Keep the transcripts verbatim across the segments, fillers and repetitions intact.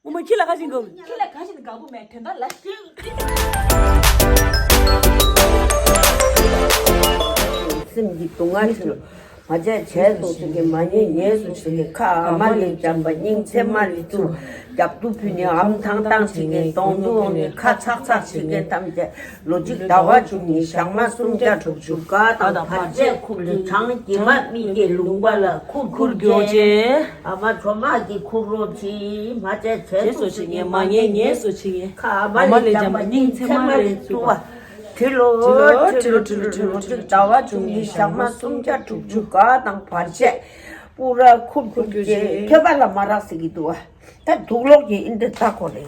ཨོ་མ་ཁྱི་ལ་ཁ་ཞིག་འགོ། ཁྱི་ལ་ཁ་ཞིག་དགའ་པོ་མེད་དོན་དག་ལ་ཞིག་སེམས་ཀྱི་སྡུག་བསྔལ་ཆེ། མ་བྱས་བྱས་སོ་ཟེར་མཁན། མ་ཉེས་ཉེས་སོ་ཟེར་མཁན། ཁ་ཨ་མ་ལས་འཇམ་པ་སྙིང་ཚེར་མ་ལས་སྐྱུག་རྒྱབ་ཏུ་ཕུད་ནས་ཨམ་ཐང་ཐང་བྱེད་མཁན། གདོང་དུ་འོང་ནས་ཁ་ཚག་ཚག་བྱེད་མཁན་ཐམས་ཅད་ལོ་གཅིག་ཟླ་བ་བཅུ་གཉིས་ཞག་མ་སུམ་བརྒྱ་དྲུག་ཅུ་ག་དང་བར་ཆད་ཁུར་ལས་བྱང་། གྱེས་མ་མི་སྐྱེ་ལུང་པ་ལ་ཁུར་ཁུར་གྱོ་ཅེ། ཨ་མ་གྲོ་མ་གི་ཁུར་རོ་ཆི། མ་བྱས་བྱས་སོ་བྱེད་མཁན། མ་ཉེས་ཉེས་སོ་བྱེད་མཁན། ཁ་ཨ་མ་ལས་འཇམ་པ་སྙིང་ཚེར་མ་ལས་སྐྱུག་པ། ཁྲི་ལོ་ཁྲི་ལོ་ཁྲི་ལོ་ཁྲི་ལོ་ཁྲི་ཟླ་བ་བཅུ་གཉིས་ཞག་མ་སུམ་བརྒྱ་དྲུག་ཅུ་ག་དང་བར་ཆད་པུ་ར་ཁུར་ཁུར་གྱོ་ཅེ། ཐོས་པ་ལ་མ་རག་ཟེར་གྱི་འདུག་བ། ད་དུག་ལོག་གི་ཨིན་དེ་ད་ཁོ་རེད།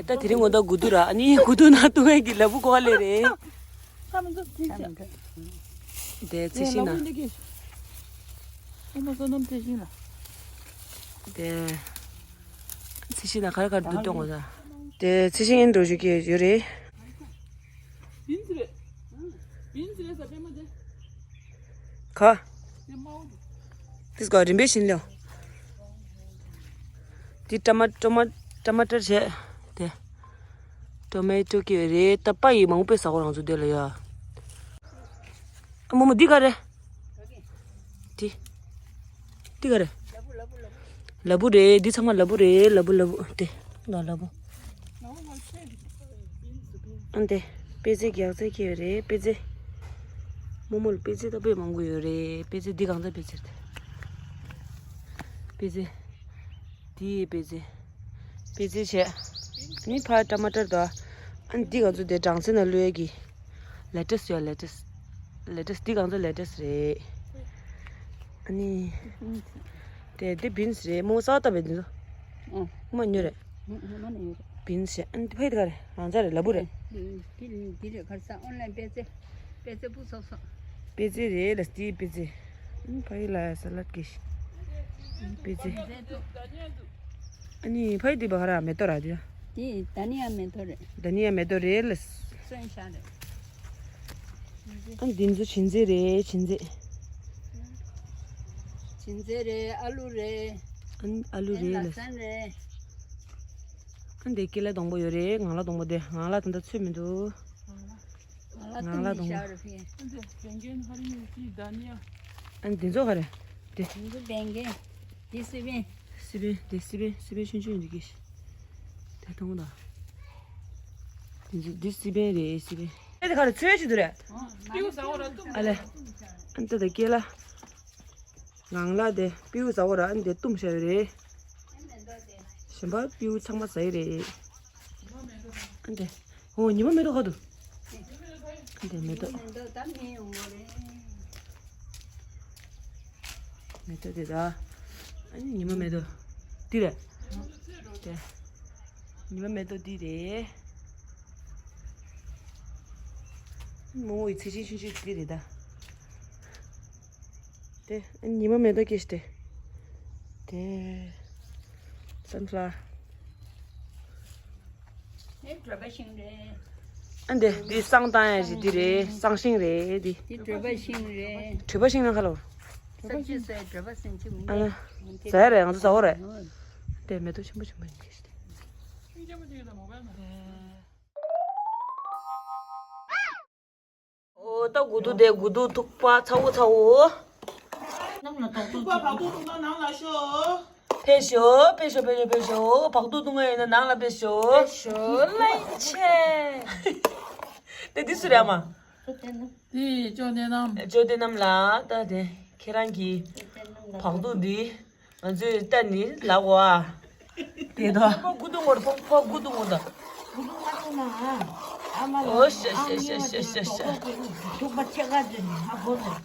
ད་དེ་རིང་ངོ་ད་དགུ་དུ་ར། ཨ་ནི་དགུ་དུ་ན་ཏུ་ངའི་གི་ལ་བུ་གོ་ལེ་རེད། ཁ་མི་འདུག་ཅི་བྱ། དེ་ཚེ་ཤིང་ན། ཨོ་མ་བསོད་ནམས་ཚེ་ཤིང་ལ། དེ་ཚེ་ཤིང་ན་ག་རེ་ག་རེ་འདུག་སྟོན་གོ་ད། དེ་ཚེ་ཤིང་ཨིན་འགྲོ་ཞུ་གི་ཡོད་རེད། བིན་སི་རེད། བིན་སི་རེད་ས་པད་མ་དེ། ག་དེ་མ་འོ་དེ། དེ་ག་རིམ་པས་བྱིན་ལོ། དེ་ཊ་མ་ཊ་མ་ཊ་མ་ཊར་བྱས། དེ་ཊོ་མེ་ཊོ་གི་རེད། ད་པ་ཡི་མང་པོ་པས་ཟ་གོ་རང་ཚོ་དེ་ལ་ཡ། ཨ་མོ་མོ་འདི་ག་རེད། དེ་འདི་ག་རེད། ལ་བུ་རེད། འདི་ཚང་མ་ལ་བུ་རེད། ལ་བུ་ལ་བུ་དེ། ལ་ལ་བུ། ཨ་འདི་པད་ཚལ་རྒྱག་ཚལ་ཁྱེར་ཡོད་རེད། པད་ཚལ། རྨོ་མོ་ལ་པད་ཚལ་ད་དཔེ་མང་པོ་ཡོད་རེད། པད་ཚལ་འདི་གང་ཚ་པད་ཚལ་དེ། པད་ཚལ། འདི་པད་ཚལ། པད་ཚལ་བྱས། ཨ་ནི་ཕ་ཊ་མ་ཊར་དང་། ཨ་ནི་འདི་གང་ཚོ་དེ་སྦྲང་རྩི་ནང་བླུགས་ཡས་ཀྱི། ལེ་ཊས་ཡོད། ལེ་ཊས། ལེ་ཊས། འདི་གང་ཚོ་ལེ་ཊས་རེད། ཨ་ནི། དེ་དེ་བིན་སི་རེད། མོ་ས་བ་ཏ་བེ་འདི་ཚོ། ཨོ། མ་ཉོ་རེད། ཨོ། མ་ནི་ཡོད་རེད། བིན་སི་ཨན་ཏི་ཕ་ཡི་ད་ག་རེད། རང་ཚ་རེད། ལ་བུ་རེད། འདི་འདི་རེད། ག་རེ་ས་ཨོན་ལན་པད་ཚལ། པད་ཚལ་སྤུ་ཚོགས་སོ། པད་ཚལ་རེད་ལ་སྟི་པད་ཚལ། ཨན་ཕ་ཡི་ལ་ས་ལད་གེ་ཤི། པད་ཚལ། ཨ་ནི་ཕ་ཡི་འདི་བ་ག་ར་མེ་ཏོག་ར་འདི། འདི་དཱ་ནི་ཡ་མེ་ཏོག་རེད། དཱ་ནི་ཡ་མེ་ཏོག་རེད་ལ། སོན་ཤ་རེད། ཨ་འདི་ཚོ་བྱིན་རྫས་རེད། བྱིན་རྫས། བྱིན་རྫས་རེད། ཨ་ལུ་རེད། ཨ་ཨ་ལུ་རེད་ལ། ལ་སན་རེད། ཨ་འདི་ཀེ་ལ་སྡོང་པོ་ཡོད་རེད། ངང་ལ་སྡོང་པོ་དེ། ངང་ལ་ད་ལྟ་ཚོད་མི་འདུག་ང་ལ་ངང་ལ་སྡོང་པོ། ཤ་རེད་ཕི། ཨ་འདི་བེང་གན་ཧ་རི་མི་ཅི་དཱ་ནི་ཡ། ཨ་འདི་ཚོ་ག་རེད། དེ། འདི་ཚོ་བེང་གན། འདི་སི་པན། སི་པན། དེ་སི་པན། སི་པན་ཆུང་ཆུང་འདི་གིས། དེ་མཐོང་ད། དེ་ཚོ་འདི་སི་པན་རེད། སི་པན། ཨེ་དེ་ག་རེ་ཚོས་ཤིག་འདུག་རེད། ཨ་ལེ། ཨ་འདི་ད་སྐྱེ་ལ། ངང་ལ་དེ་སྤྲེའུ་ཟ་བོ་ར། ཨ་འདི་བཏུམ་བྱ་ཡོད་རེད། གཞན་པ་སྤྲེའུ་ཚང་མ་ཟ་ཡི་རེད། ཨ་འདི། ཨོ་ཉི་མ་མེ་ཏོག་ག་འདུག་ཨ་འདི་མེ་ཏོག་མེ་ཏོག་ད་མེ་ཡོང་གོ་རེད། མེ་ཏོག་དེ་ད། ཨ་ནི་ཉི་མ་མེ་ཏོག་འདི་རེད། དེ། ཉི་མ་མེ་ཏོག་འདི་རེད། རྨོ་མོ་ཡི་ཚེ་ཆེན་ཆུང་ཆུང་འདི་རེད་ད། དེ། ཨ་ནི་ཉི་མ་མེ་ཏོག་སྐྱེས་ཏེ། དེ། སན་ཕ་ལ་ཝར། དེ་བྲོ་པ་ཤིང་རེད། ཨ་འདི་འདི་བསང་བཏང་ཡ་ཞིག་འདི་རེད། བསང་ཤིང་རེད་འདི། འདི་བྲོ་པ་ཤིང་རེད། བྲོ་པ་ཤིང་ན་ཁ་ལོ། ས་ཅི་སའི་བྲོ་པ་སིན་ཅི་མི་ཨ་ན། འདི་ཟ་ཡ་རེད། ང་ཚོ་ཟ་འོ་རེད། དེ་མེ་ཏོག་ཆེན་པོ་ཆེན་པོ་ཡིན་གྱི་ཞིག་དེ། ཨོ་ད་དགུ་དུ་དེ་དགུ་དུ་ཐུག་པ་ཚ་བོ་ཚ་བོ། ཐུག་པ་བག་ཐུག་ཐུག་ན་ནང་ལ་ཤོག་ཕེབས་ཤོག་ཕེབས་ཤོག་ཕེབས་ཤོག་ཕེབས་ཤོག་བག་ཐུག་བཏུང་ཡ་ཡིན་ན་ནང་ལ་ཕེབས་ཤོག་ཕེབས་ཤོག་ལན་ཆེ། དེ་འདི་སུ་རེད་ཨ་མ། དེ་ཅོ་ནེ་ནམ། ཅོ་ནེ་ནམ་ལ་ད་དེ་ཁྱེད་རང་གི་བག་ཐུག་འདི་ང་ཚོས་ལྟ་ནི་ལ་གོ་ཨ། དེ་དོ། ཕ་དགུ་དུ་ངོར་ཕ་ཕ་དགུ་དུ་ངོ་ད། དགུ་དུ་ང་དུ་ན་ཨ་མ་ལ་ཨོ་ཤ་ཤ་ཤ་ཤ་ཤ་ཤ། ཐུག་པ་ཆེ་ག་དུ་ནི་ཧ་གོ་ནི།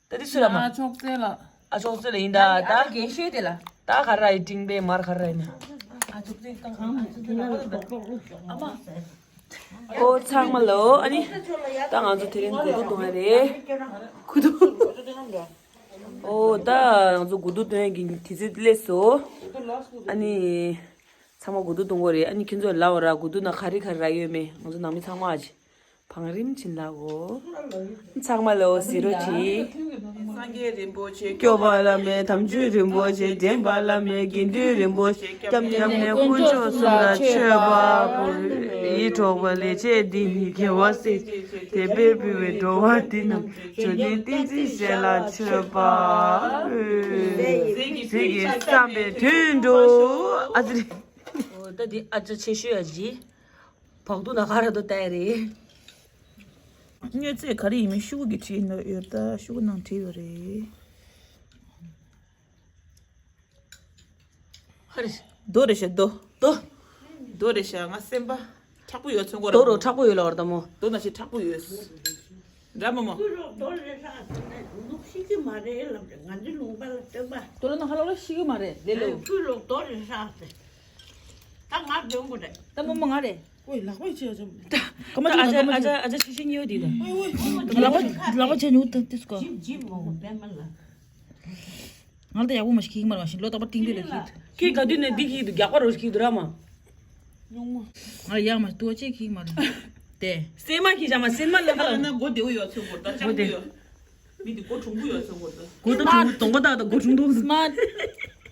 ད་དེ་སུ་ལ་མ། ཨ་ཅོག་ཙེ་ལ། ཨ་ཅོག་ཙེ་ལ་ཡིན་ད་ད། རྒན་ཤོས་དེ་ལ། ད་ག་ར་ཡི་ཏིང་པའི་མར་ག་ར་ཡིན་ན། ཨ་ཅོག་ཙེ་གང་གང་ཨ་མ། ཨོ་ཚང་མ་ལོ། ཨ་ནི་ད་ང་ཚོ་དེ་རིང་དགུ་དུ་གཏོང་ཡ་རེད། དགུ་དུ། ཨོ་ད་ང་ཚོ་དགུ་དུ་གཏོང་ཡ་གི་དུས་ཚོད་སླེབས་སོང་། ཨ་ནི་ཚང་མ་དགུ་དུ་གཏོང་གི་རེད། ཨ་ནི་ཁྱེད་ཚོ་ལབ་པ་ར་དགུ་དུ་ན་ག་རེ་ག་རེ་རག་ཡོད་མེད། ང་ཚོ་ནང་མི་ཚང་མ་ཨ་ཅེ། བང་རིམ་བྱིན་ལ་འོ། ཚང་མ་ལོ་ཟི་རོ་ཁྲི། སངས་རྒྱས་རིན་པོ་ཆེ། སྐྱོབ་པ་བླ་མེད། དམ་ཆོས་རིན་པོ་ཆེ། འདྲེན་པ་བླ་མེད། དགེ་འདུན་རིན་པོ་ཆེ། སྐྱབས་མཉམ་ནས་དཀོན་མཆོག་གསུམ་ལ་མཆོད་པ་ཕུལ། ཡིད་འཕྲོག་པའི་ལས་བྱས་འདི་ནི་དགེ་བ་སྲིད་ཅེས། དད་པས་ཕུལ་བས་འགྲོ་བ་འདི་རྣམས། འབྱོར་ལྡན་བསྟན་འཛིན་ཞལ་ལ་མཆོད་པ་ཕུལ། ཟས་ཀྱི་བསམ་པའི་དོན་འགྲུབ། ཨ་ཙི། འོ་ད་འདི་ཨ་ཅག་ཆེ་ཤོས་ཡ་ཇི། བག་ཏུ་ན་ག་ར་དོ་ཏའི་རེད། དངོས་རྫས་ག་རེ་ཡིན་མིན་ཤུ་གུ་གི་བྲིས་ནོ་ཡོད་ད། ཤུ་གུ་ནང་བྲིས་ཡོད་རེད། ཧ་རེ། རྡོ་རེད་ཤག་རྡོ། རྡོ། རྡོ་རེད་ཤག་ང་སེམས་པ་མཁྲེགས་པོ་ཡོད་ཚོད་གོ་ར། རྡོ་རོ་མཁྲེགས་པོ་ཡོད་ལ་བར་ད་མོ། རྡོ་ནང་བཞིན་མཁྲེགས་པོ་ཡོད། འདྲ་མོ་མོ། ཁུ་ལོག་རྡོ་རེད་ཤག་ནུག་ཤི་གི་མ་རེད་ལབ་རེད། ང་ཚོའི་ལུང་པ་ལ་སྟོན་པ། རྡོ་ལ་ནང་ཧ་ལོ་ལ་ཤི་གི་མ་རེད་ལེ་ལོ། ཁུ་ལོག་རྡོ་རེད་ཤག་ཟེར། ད་ང་འདོན་དགོས་རེད། ད་མོ་མོ་ང་རེད། ཨོའི་ལག་པ་ཡི་ཆེ་ཡ་ཆེ། ད་ཨ་ཅག་ཨ་ཅག་ཨ་ཅག་ཨ་ཅག་ཆེ་ཆེ་ཉེ་བོ་དེ་ད། ཨོའི་ཨོའི་ལག་པ་ལག་པ་ཆེ་ཉུང་དུ་དུས་སྐོ། ཇིབ་ཇིབ་མོ་གོ་པད་མ་ལ། ང་ལ་ད་ཡག་པོ་མ་ཤེས་ཁྱི་མར་མ་ཤེས་ལོ་ཏག་པ་ཏིང་ཏི་ལ་ཁྱི། ཁྱི་ག་དུས་ནས་འདི་ཁྱི་འདུག་རྒྱག་པ་རོ་ཁྱི་འདུག་ར་མ། ང་ཡག་མ་ཏུ་ཅེ་ཁྱི་མར། དེ། སེ་མ་ཁྱི་ཞག་མ་སེ་མ་ལ་ཁ་ལ། ན་མགོ་བདེ་བོ་ཡོད་ཚོད་གོ་ད་ཅང་གོ་ཡོད། མི་འདི་མགོ་གྲུང་པོ་ཡོད་ཚོད་གོ་ད། མགོ་ད་གྲུང་པོ་གདོང་པ་ད་ད་མགོ་གྲུང་པོ། སྨ།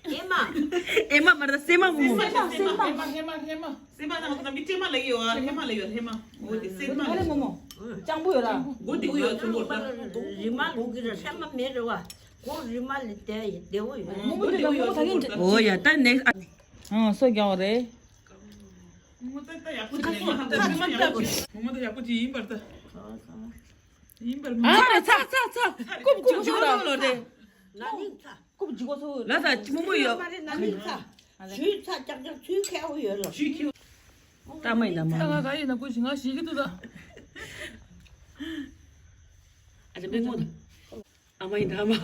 ཨེ་མ། ཨེ་མ་མར་ད་སེ་མ་མོ་མོ། སེ་མ་སེ་མ་ཧེ་མ་ཧེ་མ་ཧེ་མ། སེམས་པ་ནང་ཁོ་ན་མི་སྤྲེལ་མ་ལ་ཡོད་ཨ། ཧེ་མ་ལ་ཡོད་ཧེ་མ། འོ་དེ་སེམས་མ་ལ་མོ་མོ། སྤྱང་པོ་ཡོད་ར། མགོ་བདེ་བོ་ཡོད་ཚོད་མགོ་ལྟ། རི་མ་ལུག་གི་ར་སེམས་མ་མེད་རེད་བ། མགོ་རི་མ་ལ་བསྡད་ཡི་བདེ་བོ་ཡོད། མོ་མོ་དེ་ལ་མོ་མོ་ད་གིན། འོ་ཡ་ད་ནེག་སི། ཨ་སོ་རྒྱག་རེད། མོ་མོ་ད་ད་ཡག་པོ་ཅིག་ཡིན་པར་ད། མོ་མོ་ད་ཡག་པོ་ཅིག་ཡིན་པར་ད། ཡིན་པར་མ། ཨ་རེ་ཚ་ཚ་ཚ། ཀུབ་ཀུབ་ཀུབ་ལོ་རེད། ན་ནིང་ཚ། ཀུབ་ཇི་གོ་ཚོ། ལ་ས་ཅི་མོ་མོ་ཡོད། མ་རེད་ན་ནིང་ཚ། ཞུས་ཚ་ཅག་ཅག་ཚུལ་ཁྱེར་ཧུ་ཡོད་ལ། ཞུས་ཁྱེར། ད་མ་ཡིན་ད་མ། ད་ང་ག་ཡིན་ན་ཀུ་ཞིག་ང་ཞིག་གི་ཏུ་ད། ཨ་ཅག་པེ་མོ་ད། ཨ་མ་ཡིན་ད་ཨ་མ། ཨ་མ་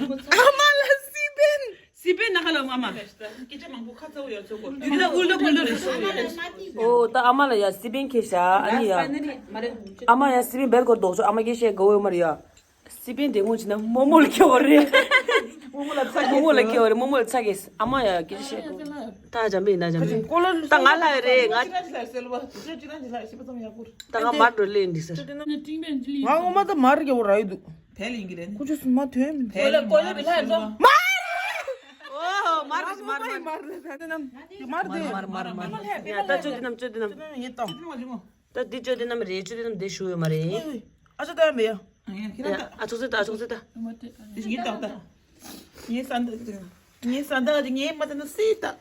ལ་སི་པན། སི་པན་ན་ཁ་ལ་ཨ་མ། སྐད་ཆ་མང་པོ་ཁ་ཚ་བོ་ཡོད་ཚོད་གོ། འདི་ལ་ཨུལ་ལོ་ཨུལ་ལོ་རེད། ཨོ་ད་ཨ་མ་ལ་ཡ་སི་པན་ཁེ་ཤ་ཨ་ནི་ཡ། ཨ་མ་ཡ་སི་པན་བེར་གོར་དོག་ཆོ་ཨ་མ་གེ་ཤེ་གོ་ཨོ་མ་རེད་ཡ། སི་པན་དེ་ངོ་ཆེ་ན་མོ་མོ་ལ་ཁྱེར་བ་རེད། མོ་མོ་ལ་ཚ་གེ། མོ་མོ་ལ་ཁྱེར་བ་རེད། མོ་མོ་ལ་ཚ་གེ། ཨ་མ་ཡ་སྐད་ཆ་བཤད་གོ། ད་འཇམ་པོ་ཡིན་ད་འཇམ་པོ་ཡིན། ད་ང་ལ་རེད་ང་། ད་ང་མར་འགྲོ་ལེ་འདི་ཟེར། ང་ངོ་མ་ད་མར་རྒྱག་པ་ར་ཡི་འདུག་བལ་ཡིན་གྱི་རེད། ཁོ་ཚོ་སུ་མ་ཐོན་མི་འདུག་བལ་ལ་གོ་ལ་རི་ལྷ་ཡིན་ཙང་། མར། ཨོ་མར་རེད་མར་མར། མར་དེ་མར་མར་མར་མར། ཡ་ད་ཅོ་དེ་རྣམས་ཅོ་དེ་རྣམས། ཡིན་ཏང་། ད་འདི་ཅོ་དེ་རྣམས་རེད། ཅོ་དེ་རྣམས་འདི་ཞུ་ཡོད་མ་རེད། ཨ་ཅོ་ད་ཡ་མེད་ཡ། ཨ་ཅོག་ཙེ་ད་ཨ་ཅོག་ཙེ་ད། དེ་ངའི་ཏག་ཏག་ངའི་ས་འདི་ངའི་ས་འདི་ངའི་མ་ད་ན་སི་ད།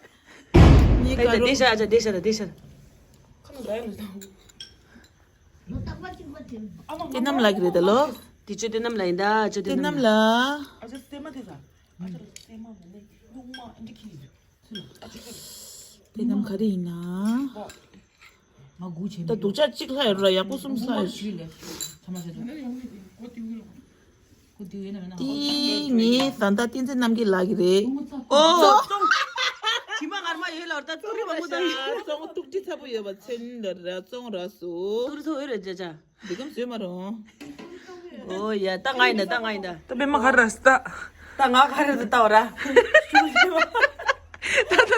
ངའི་ད་ཀ་རོ། དེ་ཤ་ཨ་ཅག་དེ་ཤ་ད་དེ་ཤ་ད། ཁ་ན་ད་ཡ་མི་ད། དེ་རྣམས་ལ་གི་རེད་ད་ལོ། དེ་ཅོ་དེ་རྣམས་ལ་ཡིན་ད་ཅོ་དེ་རྣམས་ལ། ཨ་ཅག་སེ་མ་དེ་ས། ཨ་ཅག་སེ་མ་མ་ནི་ལུག་མ་ཨ་འདྲི་ཁི་ཡིན། དེ་རྣམས་ག་རེ་ཡིན་ན། ད་སྡུག་ཅག་གཅིག་ལྷག་ཡོད་ར་ཡག་པོ་གསུམ་ལྷག་ཡོད། དེ་ངའི་བཟའ་ཟླ་བསྟན་འཛིན་རྣམ་རྒྱལ་ལགས་ཀྱི་རེད། ཨོ་ཙོང་། དྲི་མ་ངར་མ་ཡོད་ལ་ད་ཏུ་རི་བ་མོ་ད། ཙོང་ཏུག་ཏི་ཚ་པོ་ཡོད་པ་ཚེ་འདི་ར་ཙོང་ར་སུ། ཏུ་རི་ཚོ་ཡོད་ར་ཅ་ཅ། འདི་གམ་བཟོས་མ་རུང་། ཨོ་ཡ་ད་ང་ཡིན་ད་ད་ང་ཡིན་ད། ད་པད་མ་ག་ར་སི་ད། ད་ང་ག་ར་སི་ད་བ་ར། ད་ད་ད་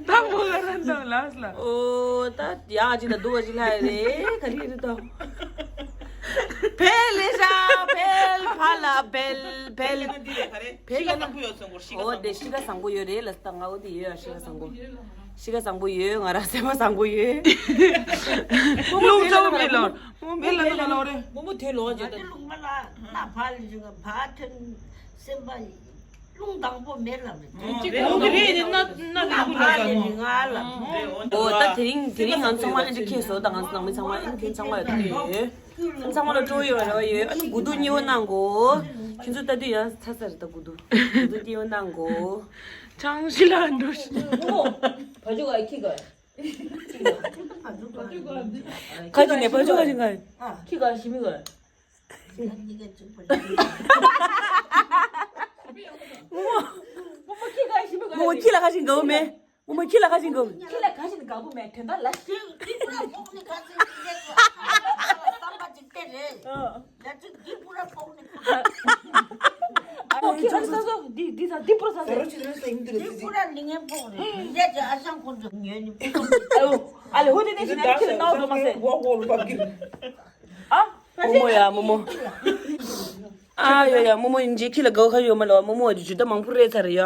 ད་མོ་ག་ར་ད་ལ་སི་ལ། ཨོ་ད་ཡ་ཅི་ད་དུ་བ་ཅི་ལ་རེ་ག་རི་རི་ད། བལ་ལེ་ཤ་བལ་ཕ་ལ་བལ་བལ། བལ་ལ་ན། ཨོ་དེ་ཤི་ཁ་བཟང་པོ་ཡོད་རེད་ལ་སི་ད་ང་ཨོ་དེ་ཡོད་ཡ་ཤི་ཁ་བཟང་པོ། ཤི་ཁ་བཟང་པོ་ཡོད། ང་རང་སེམས་པ་བཟང་པོ་ཡོད། ལུང་ཚ་བོ་མེད་ལ། མོ་མེད་ལ་ད་ལ་རེ། མོ་མོ་དེ་ལོ་ང་ཅེ་ད། ལུང་མ་ལ་ན་ཕ་ལི་རི་ང་ཕ་ཐོན་སེམས་པ་ལུང་དང་པོ་མེད་ལ་རེ། ལུང་གི་རེད་ན་ན་ན་ཕ་ལི་རི་ང་ལ། ཨོ་ད་དེ་རིང་དེ་རིང་ང་ཚང་མ་ཨེ་འདྲ་ཁེ་སོ་ད་ང་ཚོ་ནང་མི་ཚང་མ་ཨེ་འདྲ་ཁེ་ཚང་མ་ཡོད་ད་ཡོད། ཚང་མ་ལ་སྤྲོ་ཡོད་རེ་བ་ཡོད། ཨ་ནི་དགུ་དུ་གཉིས་པོ་གནང་གོ། ཁྱེད་ཚོ་ལྟ་དུས་ཡང་ཚ་ཚ་རེད་ད་དགུ་དུ། དགུ་དུ་གཉིས་པོ་གནང་གོ། ཆང་ཞི་ལ་འགྲོ་ཞི། ཨོ། བ་ཅུ་ག་ཁྱི་ག་ཁ་ཅིག་ནས་བ་ཅུ་ག་ཅིག་ག་ཁྱི་ག་ཞི་མི་ག་ངོ་ཁྱི་ལ་ཁ་ཅིག་འགའ་མེད། ངོ་མ་ཁྱི་ལ་ཁ་ཅིག་འགའ་མེད། ཁྱི་ལ་ཁ་ཅིག་འགའ་མེད་དོན་དག་ལ། ཨོ་ཁྱི་ལ་ས་སོ་འདི་འདི་ས་འདི་པུ་ར་ས་སོ། འདི་པུ་ར་ལི་ངན་པོ་རེད། ལས་ཀྱི་ཨ་ཞང་ཁོང་ཚོ་ཉོས་ནི་པུ་ར། ཨ་ལེ་ཧོ་དེ་ནས་ཞིག་ན་ཁྱི་ལ་ནའོ་འགྲོ་མ་ཟེར། ཨ། རྨོ་མོ་ཡ་རྨོ་མོ། ཨ་ཡོ་ཡ་རྨོ་མོ་ཡིན་རྗེས་ཁྱི་ལ་དགའ་བ་ཁ་ཡོད་མ་ལ་བ་རྨོ་མོ་བ་ཇུ་ཇུ་ད་མང་པོ་རེད་ཚར་ཡ།